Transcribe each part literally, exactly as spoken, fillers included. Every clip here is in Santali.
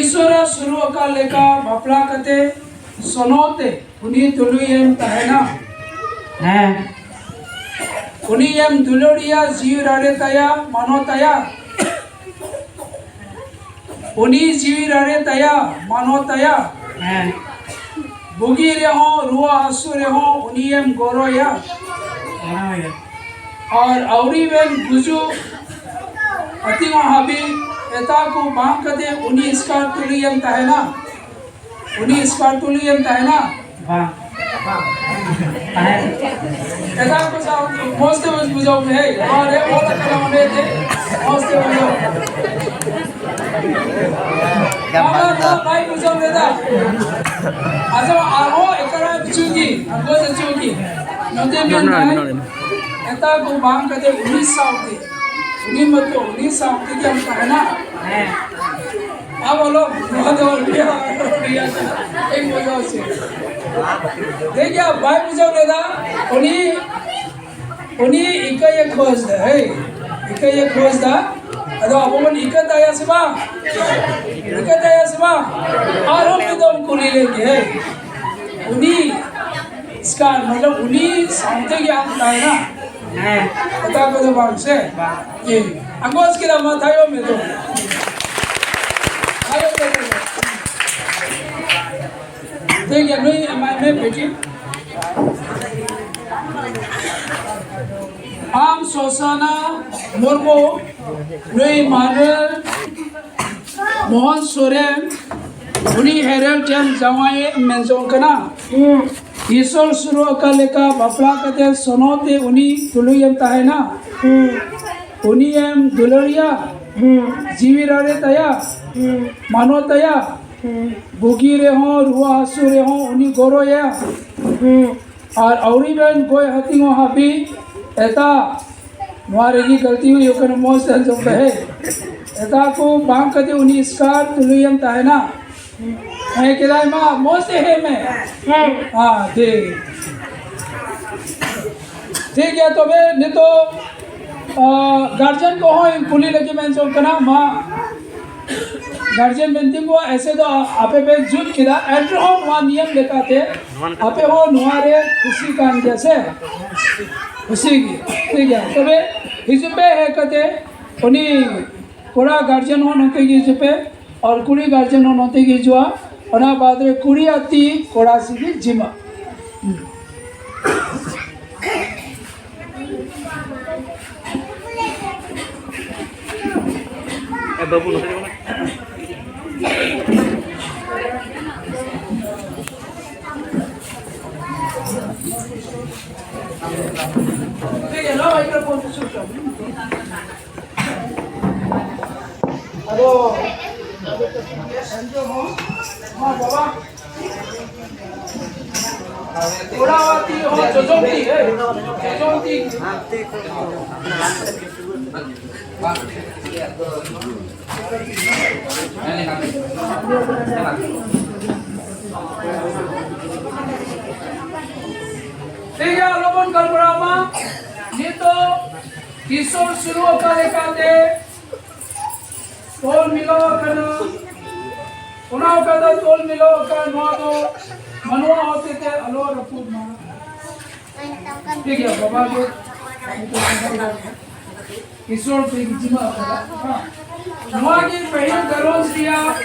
ᱤᱥᱚᱨᱟᱜ ᱥᱩᱨᱩ ᱟᱠᱟᱫ ᱞᱮᱠᱟ ᱵᱟᱯᱞᱟ ᱠᱟᱛᱮ ᱥᱚᱱᱚᱛ ᱛᱮ ᱩᱱᱤ ᱛᱩᱞᱩᱭ ᱮᱢ ᱛᱟᱦᱮᱱᱟ᱾ ᱦᱮᱸ᱾ ᱩᱱᱤ ᱮᱢ ᱫᱩᱞᱟᱹᱲᱤᱭᱟ, ᱡᱤᱣᱤ ᱨᱟᱲᱮ ᱛᱟᱭᱟ, ᱢᱟᱱᱚ ᱛᱟᱭᱟ᱾ ᱩᱱᱤ ᱡᱤᱣᱤ ᱨᱟᱲᱮ ᱛᱟᱭᱟ, ᱢᱟᱱᱚ ᱛᱟᱭᱟ᱾ ᱦᱮᱸ᱾ ᱵᱩᱜᱤ ᱨᱮᱦᱚᱸ, ᱨᱩᱣᱟᱹ ᱦᱟᱹᱥᱩ ᱨᱮᱦᱚᱸ ᱩᱱᱤ ᱮᱢ ᱜᱚᱨᱚᱭᱟ᱾ ᱦᱮᱸ᱾ ᱟᱨ ᱟᱹᱣᱨᱤ ᱵᱮᱱ ᱜᱩᱡᱩᱜ ᱦᱟᱹᱛᱤᱢᱟ ᱦᱟᱹᱵᱤᱡ ᱮᱴᱟᱜ ᱠᱚ ᱵᱟᱝ ᱠᱟᱛᱮ ᱩᱱᱤ ᱮᱥᱠᱟᱨ ᱛᱩᱞᱩᱭ ᱮᱢ ᱛᱟᱦᱮᱱᱟ᱾ ᱩᱱᱤ ᱮᱥᱠᱟᱨ ᱛᱩᱞᱩᱭ ᱮᱢ ᱛᱟᱦᱮᱱᱟ᱾ ᱵᱟᱝ᱾ ᱛᱟᱦᱮᱸ᱾ ᱮᱴᱟᱜ ᱠᱚ ᱥᱟᱶ ᱢᱚᱡᱽ ᱛᱮ ᱵᱩᱡᱷᱟᱹᱣ ᱯᱮ, ᱦᱮᱸ, ᱱᱚᱣᱟ ᱨᱮ ᱚᱞ ᱟᱠᱟᱱᱟ, ᱚᱸᱰᱮ ᱛᱮ ᱢᱚᱡᱽ ᱛᱮ ᱵᱩᱡᱷᱟᱹᱣ᱾ ᱵᱟᱵᱟ ᱫᱚ ᱵᱟᱭ ᱵᱩᱡᱷᱟᱹᱣ ᱞᱮᱫᱟ᱾ ᱟᱪᱪᱷᱟ, ᱟᱨᱦᱚᱸ ᱮᱠᱟᱨᱟ ᱠᱤᱪᱷᱩ ᱜᱮ, ᱟᱨᱦᱚᱸ ᱠᱤᱪᱷᱩ ᱜᱮ᱾ ᱱᱚᱛᱮ ᱢᱮᱱᱟᱭ, ᱮᱴᱟᱜ ᱠᱚ ᱵᱟᱝ ᱠᱟᱛᱮ ᱩᱱᱤ ᱥᱟᱶᱛᱮ, ᱩᱱᱤ ᱢᱚᱛᱚ, ᱩᱱᱤ ᱥᱟᱶᱛᱮ ᱜᱮ ᱟᱢ ᱛᱟᱦᱮᱱᱟ᱾ ᱦᱮᱸ᱾ ᱟᱢ ᱚᱞᱚᱜ, ᱱᱚᱣᱟ ᱫᱚ ᱩᱱᱤᱭᱟᱜ, ᱩᱱᱤᱭᱟᱜ ᱠᱟᱱᱟ᱾ ᱤᱧ ᱵᱩᱡᱷᱟᱹᱣ ᱦᱚᱪᱚ᱾ ᱴᱷᱤᱠ ᱜᱮᱭᱟ, ᱵᱟᱭ ᱵᱩᱡᱷᱟᱹᱣ ᱞᱮᱫᱟ᱾ ᱩᱱᱤ, ᱩᱱᱤ ᱤᱠᱟᱹᱭᱮ ᱠᱷᱚᱡᱽ ᱫᱟ, ᱦᱮᱸ, ᱤᱠᱟᱹᱭᱮ ᱠᱷᱚᱡᱽ ᱫᱟ᱾ ᱟᱫᱚ ᱟᱵᱚ ᱵᱚᱱ ᱤᱠᱟᱹ ᱛᱟᱭᱟ ᱥᱮ ᱵᱟᱝ? ᱤᱠᱟᱹ ᱛᱟᱭᱟ ᱥᱮ ᱵᱟᱝ? ᱟᱨᱦᱚᱸ ᱢᱤᱫ ᱫᱚᱢ ᱠᱩᱞᱤ ᱞᱮᱜᱮ, ᱦᱮᱸ, ᱩᱱᱤ ᱮᱥᱠᱟᱨ, ᱢᱚᱛᱞᱚᱵ ᱩᱱᱤ ᱥᱟᱶᱛᱮ ᱜᱮ ᱟᱢ ᱛᱟᱦᱮᱱᱟ᱾ ᱦᱮᱸ᱾ ᱠᱟᱛᱷᱟ ᱠᱚᱫᱚ ᱵᱟᱝ ᱥᱮ? ᱵᱟᱝ᱾ ᱴᱷᱤᱠ᱾ ᱟᱸᱜᱚᱪ ᱠᱮᱫᱟ, ᱢᱟ ᱛᱷᱟᱭᱚ ᱢᱮ ᱛᱚ᱾ ᱛᱷᱟᱭᱚ ᱢᱮ ᱛᱚ᱾ ᱴᱷᱤᱠ ᱜᱮᱭᱟ, ᱱᱩᱭ ᱮᱢᱟᱭ ᱢᱮ ᱵᱤᱴᱤ᱾ ᱟᱢ ᱥᱚᱥᱟᱱᱟ ᱢᱩᱨᱢᱩ, ᱱᱩᱭ ᱢᱟᱱᱟᱹ ᱢᱳᱦᱚᱱ ᱥᱚᱨᱮᱱ, ᱩᱱᱤ ᱦᱮᱨᱮᱞ ᱴᱷᱮᱱ ᱡᱟᱶᱟᱭᱮ ᱢᱮᱱ ᱡᱚᱝ ᱠᱟᱱᱟ᱾ ᱦᱩᱸ᱾ ᱤᱥᱚᱨ ᱥᱩᱨᱩ ᱟᱠᱟᱫ ᱞᱮᱠᱟ ᱵᱟᱯᱞᱟ ᱠᱟᱛᱮ ᱥᱚᱱᱚᱛ ᱛᱮ ᱩᱱᱤ ᱛᱩᱞᱩᱭ ᱮᱢ ᱛᱟᱦᱮᱱᱟ᱾ ᱦᱩᱸ᱾ ᱩᱱᱤ ᱮᱢ ᱫᱩᱞᱟᱹᱲᱤᱭᱟ, ᱦᱩᱸ᱾ ᱡᱤᱣᱤ ᱨᱟᱲᱮ ᱛᱟᱭᱟ, ᱦᱩᱸ᱾ ᱢᱟᱱᱚ ᱛᱟᱭᱟ, ᱦᱩᱸ᱾ ᱵᱩᱜᱤ ᱨᱮᱦᱚᱸ, ᱨᱩᱣᱟᱹ ᱦᱟᱹᱥᱩ ᱨᱮᱦᱚᱸ ᱩᱱᱤ ᱜᱚᱨᱚᱭᱟ᱾ ᱦᱩᱸ᱾ ᱟᱨ ᱟᱹᱣᱨᱤ ᱵᱮᱱ ᱜᱚᱡ ᱦᱟᱹᱛᱤᱧᱚᱜ ᱦᱟᱹᱵᱤᱡ ᱮᱴᱟᱜ, ᱱᱚᱣᱟ ᱨᱮᱜᱮ ᱜᱟᱹᱞᱛᱤ ᱦᱩᱭᱩᱜ ᱠᱟᱱᱟ, ᱢᱚᱡᱽ ᱛᱮ ᱟᱸᱡᱚᱢ ᱯᱮ, ᱦᱮᱸ᱾ ᱮᱴᱟᱜ ᱠᱚ ᱵᱟᱝ ᱠᱟᱛᱮ ᱩᱱᱤ ᱮᱥᱠᱟᱨ ᱛᱩᱞᱩᱭ ᱮᱢ ᱛᱟᱦᱮᱱᱟ᱾ ᱦᱮᱸ ᱠᱮᱫᱟᱭ ᱢᱟ, ᱢᱚᱡᱽ ᱛᱮ ᱦᱮᱸ ᱢᱮ᱾ ᱦᱮᱸ᱾ ᱦᱮᱸ, ᱴᱷᱤᱠ᱾ ᱴᱷᱤᱠ ᱜᱮᱭᱟ, ᱛᱚᱵᱮ ᱱᱤᱛᱚᱜ, ᱟ, ᱜᱟᱨᱡᱮᱱ ᱠᱚᱦᱚᱸ ᱠᱩᱞᱤ ᱞᱟᱹᱜᱤᱫ ᱢᱮᱱ ᱡᱚᱝ ᱠᱟᱱᱟ, ᱢᱟ᱾ ᱜᱟᱨᱡᱮᱱ ᱵᱮᱱ ᱛᱤᱸᱜᱩᱣᱟ, ᱮᱥᱮ ᱫᱚ ᱟᱯᱮ ᱯᱮ ᱡᱩᱛ ᱠᱮᱫᱟ, ᱮᱱ ᱨᱮᱦᱚᱸ ᱱᱚᱣᱟ ᱱᱤᱭᱚᱢ ᱞᱮᱠᱟᱛᱮ ᱟᱯᱮ ᱦᱚᱸ ᱱᱚᱣᱟ ᱨᱮ ᱠᱩᱥᱤ ᱠᱟᱱ ᱜᱮᱭᱟ ᱥᱮ? ᱠᱩᱥᱤ ᱜᱮ, ᱴᱷᱤᱠ ᱜᱮᱭᱟ᱾ ᱛᱚᱵᱮ ᱦᱤᱡᱩᱜ ᱯᱮ, ᱦᱮᱡ ᱠᱟᱛᱮ ᱩᱱᱤ ᱠᱚᱲᱟ ᱜᱟᱨᱡᱮᱱ ᱦᱚᱸ ᱱᱚᱛᱮ ᱜᱮ ᱦᱤᱡᱩᱜ ᱯᱮ, ᱟᱨ ᱠᱩᱲᱤ ᱜᱟᱨᱡᱮᱱ ᱦᱚᱸ ᱱᱚᱛᱮ ᱜᱮ ᱦᱤᱡᱩᱜᱼᱟ᱾ ᱚᱱᱟ ᱵᱟᱫ ᱨᱮ ᱠᱩᱲᱤ ᱟᱨ ᱛᱤ ᱠᱚᱲᱟ ᱥᱮᱫ ᱜᱮ ᱡᱤᱢᱟ᱾ ᱮ ᱵᱟᱹᱵᱩ, ᱱᱚᱛᱮ ᱫᱚ ᱵᱟᱝ᱾ ᱟᱫᱚ, ᱢᱟ ᱵᱟᱵᱟ, ᱠᱚᱲᱟ ᱛᱤ ᱦᱚᱸ ᱡᱚᱡᱚᱢ ᱛᱤ, ᱮ, ᱡᱚᱡᱚᱢ ᱛᱤ᱾ ᱴᱷᱤᱠ ᱜᱮᱭᱟ, ᱟᱞᱚᱵᱚᱱ ᱜᱟᱞᱢᱟᱨᱟᱣ ᱢᱟ᱾ ᱱᱤᱛᱚᱜ ᱤᱥᱚᱨ ᱥᱩᱨᱩ ᱚᱠᱟ ᱞᱮᱠᱟᱛᱮ ᱛᱚᱞ ᱢᱤᱞᱟᱹᱣ ᱟᱠᱟᱱᱟ, ᱚᱱᱟ ᱚᱠᱟ ᱫᱚ ᱛᱚᱞ ᱢᱤᱞᱟᱹᱣ ᱟᱠᱟᱱ, ᱱᱚᱣᱟ ᱫᱚ ᱢᱟᱱᱣᱟ ᱦᱚᱛᱮᱛᱮ ᱟᱞᱚ ᱨᱟᱹᱯᱩᱫ ᱢᱟ᱾ ᱴᱷᱤᱠ ᱜᱮᱭᱟ, ᱵᱟᱵᱟ ᱜᱮ ᱤᱥᱚᱨ ᱯᱮ ᱡᱤᱢᱟ ᱟᱠᱟᱫᱟ᱾ ᱱᱚᱣᱟ ᱜᱮ ᱯᱟᱹᱦᱤᱞ ᱜᱷᱟᱨᱚᱸᱡᱽ ᱨᱮᱭᱟᱜ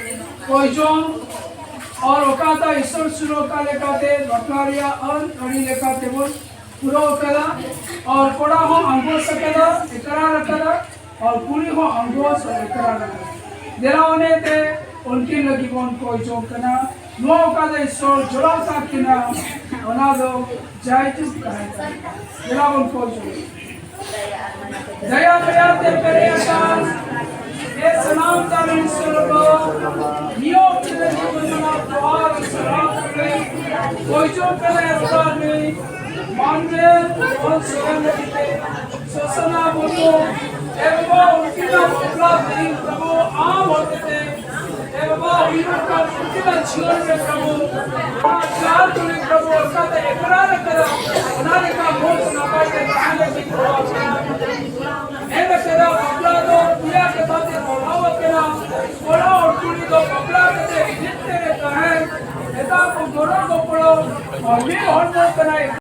ᱯᱨᱚᱭᱳᱡᱚᱱ, ᱟᱨ ᱚᱠᱟᱴᱟᱜ ᱤᱥᱚᱨ ᱥᱩᱨ ᱚᱠᱟ ᱞᱮᱠᱟᱛᱮ ᱵᱟᱯᱞᱟ ᱨᱮᱭᱟᱜ ᱟᱹᱱ ᱟᱹᱨᱤ ᱞᱮᱠᱟᱛᱮ ᱵᱚᱱ ᱯᱩᱨᱟᱹᱣ ᱠᱟᱫᱟ᱾ ᱟᱨ ᱠᱚᱲᱟ ᱦᱚᱸ ᱟᱸᱜᱚᱪ ᱟᱠᱟᱫᱟ, ᱮᱠᱨᱟᱨ ᱟᱠᱟᱫᱟ, ᱟᱨ ᱠᱩᱲᱤ ᱦᱚᱸ ᱟᱸᱜᱚᱪ ᱟᱨ ᱮᱠᱨᱟᱨ ᱟᱠᱟᱫᱟ᱾ ᱫᱮᱞᱟ ᱚᱱᱮ ᱛᱮ ᱩᱱᱠᱤᱱ ᱞᱟᱹᱜᱤᱫ ᱵᱚᱱ ᱠᱚᱭ ᱡᱚᱝ ᱠᱟᱱᱟ, ᱱᱚᱣᱟ ᱚᱠᱟ ᱫᱚ ᱤᱥᱚᱨ ᱡᱚᱲᱟᱣ ᱠᱟᱜ ᱠᱤᱱᱟ, ᱚᱱᱟ ᱫᱚ ᱡᱟᱭᱡᱩᱜᱽ ᱛᱟᱦᱮᱸ ᱠᱟᱱᱟ᱾ ᱫᱮᱞᱟ ᱵᱚᱱ ᱠᱚᱭ ᱡᱚᱝ᱾ ᱫᱟᱭᱟ ᱫᱟᱭᱟ ᱛᱮ ᱯᱮᱨᱮᱡ ᱟᱠᱟᱱ, ᱮ ᱥᱟᱱᱟᱢ ᱡᱟᱱᱟᱢ ᱥᱮᱨᱢᱟ, ᱱᱤᱭᱚᱢ ᱛᱮ ᱡᱤᱵᱚᱱ ᱢᱟᱱᱟᱣ ᱛᱚᱣᱟᱨ ᱥᱟᱨᱦᱟᱣ ᱠᱟᱛᱮ, ᱠᱚᱭ ᱡᱚᱝ ᱠᱟᱱᱟ ᱮᱥᱠᱟᱨ ᱢᱮ, ᱢᱟᱱᱢᱮ ᱚᱞ ᱥᱚᱨᱮᱱ ᱞᱟᱹᱜᱤᱫ ᱛᱮ, ᱥᱚᱥᱟᱱᱟ ᱢᱩᱨᱢᱩ, ᱮ ᱵᱟᱵᱟ, ᱩᱱᱠᱤᱱᱟᱜ ᱵᱟᱯᱞᱟ ᱛᱮᱦᱮᱧ ᱯᱨᱚᱵᱷᱩ ᱟᱢ ᱦᱚᱛᱮᱛᱮ, ᱮ ᱵᱟᱵᱟ, ᱦᱩᱭᱩᱜ ᱠᱟᱱ ᱩᱱᱠᱤᱱᱟᱜ ᱡᱤᱭᱚᱱ ᱨᱮ ᱯᱨᱚᱵᱷᱩ, ᱟᱢᱟᱜ ᱡᱟᱦᱟᱸ ᱛᱩᱞᱩᱡ ᱯᱨᱚᱵᱷᱩ ᱚᱱᱠᱟᱛᱮ ᱮᱠᱨᱟᱨ ᱟᱠᱟᱫᱟ, ᱚᱱᱟ ᱞᱮᱠᱟ ᱢᱚᱡᱽ ᱱᱟᱯᱟᱭ ᱛᱮ ᱛᱟᱦᱮᱸ ᱞᱟᱹᱜᱤᱫ ᱯᱨᱚᱵᱷᱩ ᱟᱢ ᱴᱷᱮᱱ ᱮᱢ ᱟᱠᱟᱫᱟ, ᱵᱟᱯᱞᱟ ᱫᱚ ᱯᱮᱭᱟ ᱠᱟᱛᱷᱟ ᱛᱮ ᱵᱟᱲᱦᱟᱣ ᱟᱠᱟᱱᱟ᱾ ᱢᱤᱫ ᱦᱚᱲᱢᱚ ᱠᱟᱱᱟᱭ᱾